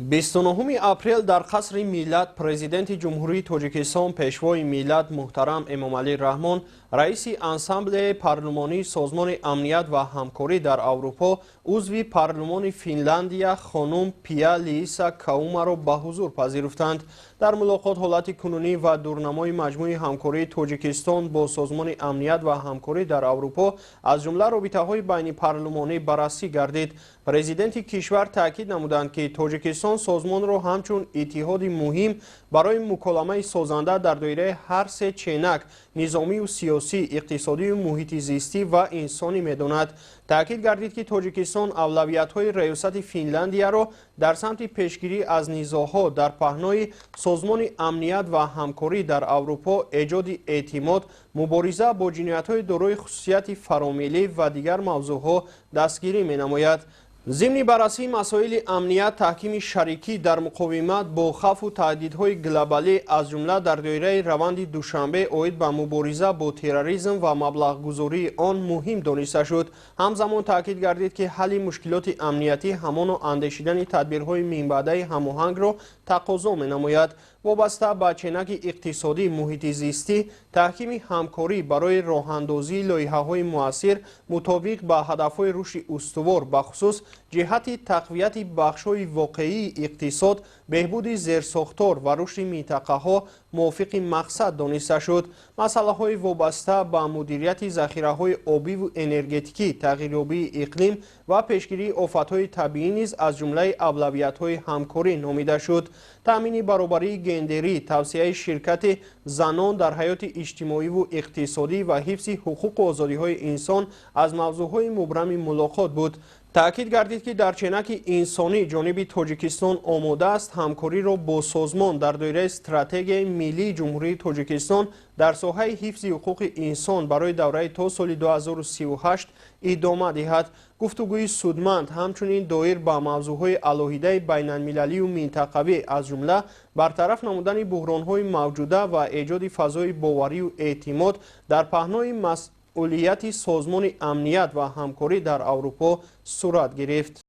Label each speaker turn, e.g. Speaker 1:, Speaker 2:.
Speaker 1: 29 апрел дар Қасри Миллат Президенти Ҷумҳурии Тоҷикистон, Пешвои миллат муҳтарам Эмомалӣ Раҳмон раиси Ассамблеяи парлумонии Созмони амният ва ҳамкорӣ дар Аврупо, узви парлумони Финляндия хонум Пия Лииса Каумаро ба ҳузур пазируфтанд. Дар мулоқот ҳолати кунунӣ ва дурнамои маҷмӯи ҳамкории Тоҷикистон бо Созмони амният ва ҳамкорӣ дар Аврупо, аз ҷумла робитаҳои байнипарлумонӣ баррасӣ гардид. Президенти кишвар таъкид намуданд, ки Тоҷикистон созмонро ҳамчун иттиҳоди муҳим барои муколамаи созанда дар доираи ҳар се ченак: низомию сиёсӣ, иқтисодию муҳити зистӣ ва инсонӣ медонад. Таъкид гардид, ки Тоҷикистон авлавиятҳои раёсати Финляндияро дар самти пешгирӣ аз низоъҳо дар паҳнои Созмони амният ва ҳамкорӣ дар Аврупо, эҷоди эътимод, мубориза бо ҷиноятҳои дорои хусусияти фаромиллӣ ва дигар мавзӯъҳо дастгирӣ менамояд. Зимни баррасии масоили амният, таҳкими шарикӣ дар муқовимат бо хавфу таҳдидҳои глобалӣ, аз ҷумла дар доираи раванди Душанбе оид ба мубориза бо терроризм ва маблағгузории он муҳим дониста шуд. Ҳамзамон таъкид гардид, ки ҳалли мушкилоти амниятӣ ҳамоно андешидани тадбирҳои минбаъдаи ҳамоҳангро тақозо менамояд. Вобаста ба ченаки иқтисодӣ, муҳити зистӣ, таҳкими ҳамкорӣ барои роҳандозии лоиҳаҳои муассир мутобиқ ба ҳадафҳои рушди устувор, бахусус ҷиҳати тақвияти бахшҳои воқеии иқтисод, беҳбуди зерсохтор ва рушди минтақаҳо мувофиқи мақсад дониста шуд. Масъалаҳои вобаста ба мудирияти захираҳои обиву энергетикӣ, тағйирёбии иқлим ва пешгирии офатҳои табиӣ низ аз ҷумлаи авлавиятҳои ҳамкорӣ номида шуд. Таъмини баробарии гендерӣ, тавсияи ширкати занон дар ҳаёти иҷтимоиву иқтисодӣ ва ҳифзи ҳуқуқу озодиҳои инсон аз мавзӯъҳои мубрами мулоқот буд. Таъкид гардид, ки дар ченаки инсонӣ ҷониби Тоҷикистон омода аст ҳамкориро бо созмон дар доираи Стратегияи миллии Ҷумҳурии Тоҷикистон дар соҳаи ҳифзи ҳуқуқи инсон барои давраи то соли 2038 идома диҳад. Гуфтугӯи судманд ҳамчунин доир ба мавзӯъҳои алоҳидаи байналмилалию минтақавӣ, аз ҷумла бартараф намудани буҳронҳои мавҷуда ва эҷоди фазои боварию эътимод дар паҳнои масъулияти Созмони амният ва ҳамкорӣ дар Аврупо сурат гирифт.